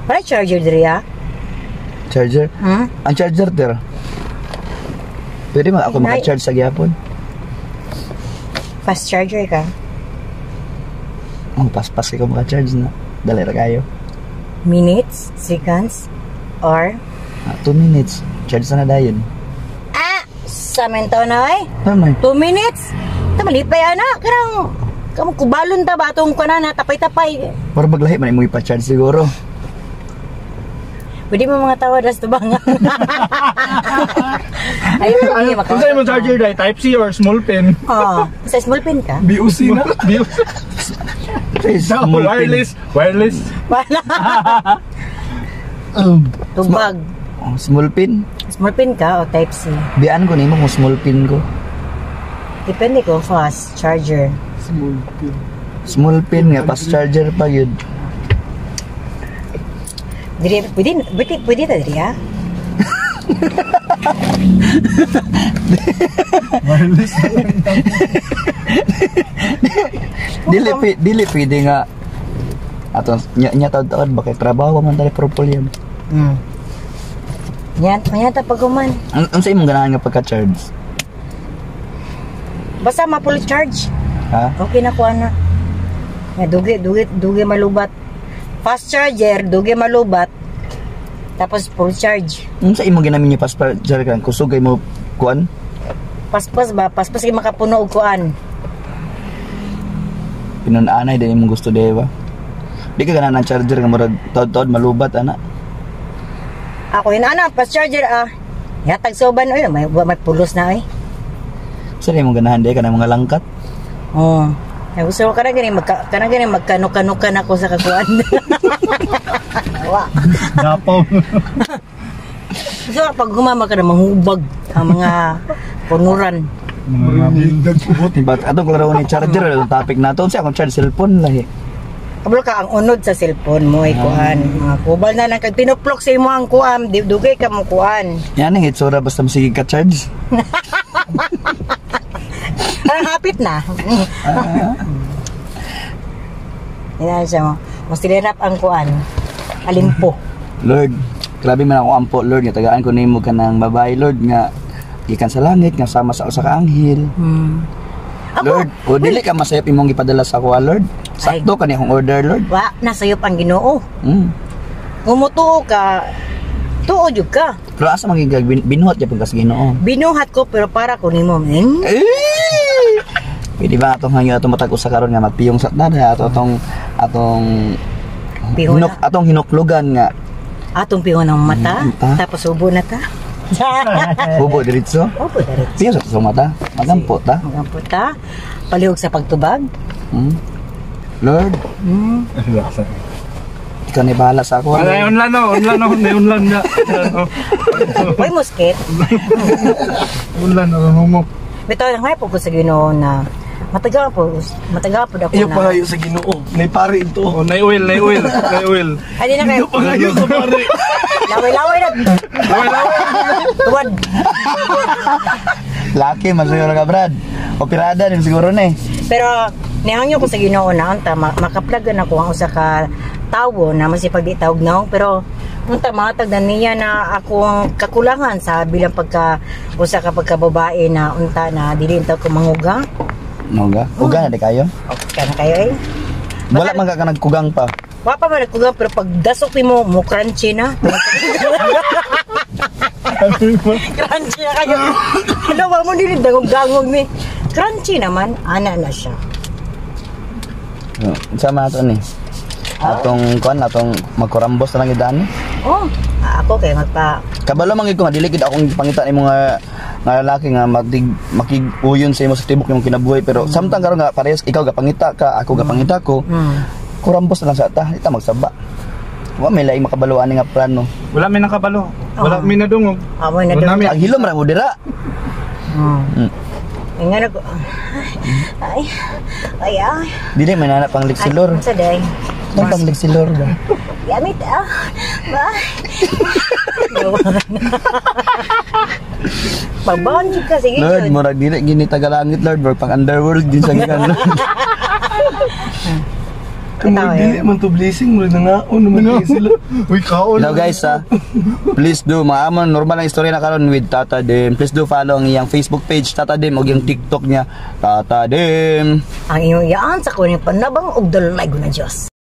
Wala charger diri ah. Charger? Hmm? Ang charger der. Pwede man ako maka-charge sa gyapon. Fast charger ka. Oh, paspas kay ko maka-charge na. Dali ra kayo. Minutes, seconds, or 2 minutes. Charge na dayon. Ah! Sa mento na ay. Tama. 2 minutes. Ta malipay ana karang kamo kubalon ta ba atong kanana tapay-tapay. Para maglahi man imo ipa-charge siguro. Pwede mo mga tawa das tubangan. Ayun, Ano, hindi kung sa'yo mo charger dahil, type C or small pin? Oh, sa small pin ka? BOC na. BOC. Small pin. Wireless. Wireless. Wala. Tubag. Oh, small pin. Small pin ka o type C? Bian ko nimo kung small pin ko. Depende ko fast charger. Small pin. Small pin nga fast charger pa gyud. Diri pwede pwede pwede ta diri ha? Wireless. Dili dili pwede nga atong nya taud-taud ba kay trabaho man dali purple yan. Yan, yan ta pag-human. Ang sa imong ganahan nga pagka-charge? Basta ma-full charge. Ha? Okay na kuha na. Nga dugi dugi dugi malubat. Fast charger, dugi malubat. Tapos full charge. Ang sa imong ginamin niyo fast charger kan kusog kay mo kuan? Paspas ba? Paspas kay makapuno og kuan. Pinun-anay din imong gusto di ba? Di ka ganahan ng charger nga murag taud-taud malubat ana. Ako yun ana, fast charger ah. Yatag soban oy, may pulos na oy. Sa imong ganahan di ka ng mga langkat? Oh. Ay, gusto ko kana gani magkano-kanukan ako sa kakuan. Wa. Dapaw. Gusto ko pag humama ka na manghubag ang mga punuran. Diba? Atong klaro ni charger atong topic nato. Unsa akong charge cellphone lahi. Kabalo ka ang unod sa cellphone mo ay kuan. Mga kubal na lang kag tinuplok sa imo ang kuan, di dugay ka mo kuan. Yan ang itsura basta masige ka charge. Parang hapit na. Yan siya mo. Mas tilirap ang kuan. Alimpo. Lord, grabe man ako ampo Lord nga tagaan ko nimo kanang babae Lord nga gikan sa langit nga sama sa usa ka anghel. Ako, Lord, o dili ka masayop imong gipadala sa ako, Lord. Sakto kani akong order, Lord. Wa nasayop ang Ginoo. Kung mutuo ka, tuo jud ka. Pero asa man gigag binuhat gyapon ka sa Ginoo. Binuhat ko pero para ko nimo. Hmm? Eh! Pwede ba atong hangyo atong matag usa karon nga magpiyong sa tanan ato atong atong Pihon hinok, atong hinuklugan nga Atong pihon ang mata, Mata. tapos ubo na ta. Hubo diretso. Ubo diretso. Piyong sa atong mata, magampo ta. Magampo ta. Palihog sa pagtubag. Lord, ikaw ni bahala sa ako. Ay, unlan no, unlan no, may unlan na. Uy, muskit. Unlan no, mo. Bitaw lang po ko sa Ginoo na matagal po ako Iyo na. pangayo sa Ginoo. Nay pare ito. Oh, nay oil, nay oil, nay oil. Ay, di na kayo. Iyo pangayo sa pare. Laway-laway na. Laway-laway. Tuwad. Laki man siguro ka, Brad. Operada din siguro na eh. Pero nihangyo ko sa Ginoo na unta makaplagan ako ang usa ka tawo na masipag di tawag naong pero unta matag na niya na akong kakulangan sa bilang pagka usa ka pagkababae na unta na dili unta ko manguga. Uga? Uga na di kayo? Okay na kayo eh. Wala man ka nagkugang pa. Wa pa man nagkugang pero pag dasok nimo mo crunchy na. Crunchy na kayo. Ano ba mo dili dangog-dangog ni. Crunchy naman ana na siya. Sama nato ni. Atong kuan atong magkurambos na lang gyud ani. Oh, ako kay magpa Kabalo man gyud ko nga dili gid akong pangita nimo nga nga lalaki nga matig makig-uyon sa imo sa tibok imong kinabuhi pero samtang karon nga parehas ikaw gapangita ka ako gapangita ko. Kurambos na lang sa ta, di ta magsaba. Wa may laing makabalo ani nga plano. Wala may nakabalo. Wala may nadungog. Amo na dungog. Ang hilom ra mo dira. Nga ko. Ay. Ay ay. Dili may nana pang liksilor. Sa day. Nang pang liksilor ba? Yamit ah. Ba. Pagbaon jud ka sige. Lord, murag dili gini tagalangit Lord, murag pang underworld din sa gikan Lord. Kaya dili man to blessing mo nangaon naman kayo sila. Uy, kaon. Hello guys ah. Please do maamon normal ang istorya na karon with Tata Dim. Please do follow ang iyang Facebook page Tata Dim ug yung TikTok niya Tata Dim. Ang inyong iyaan sa kuning panabang og dalaygon na Dios.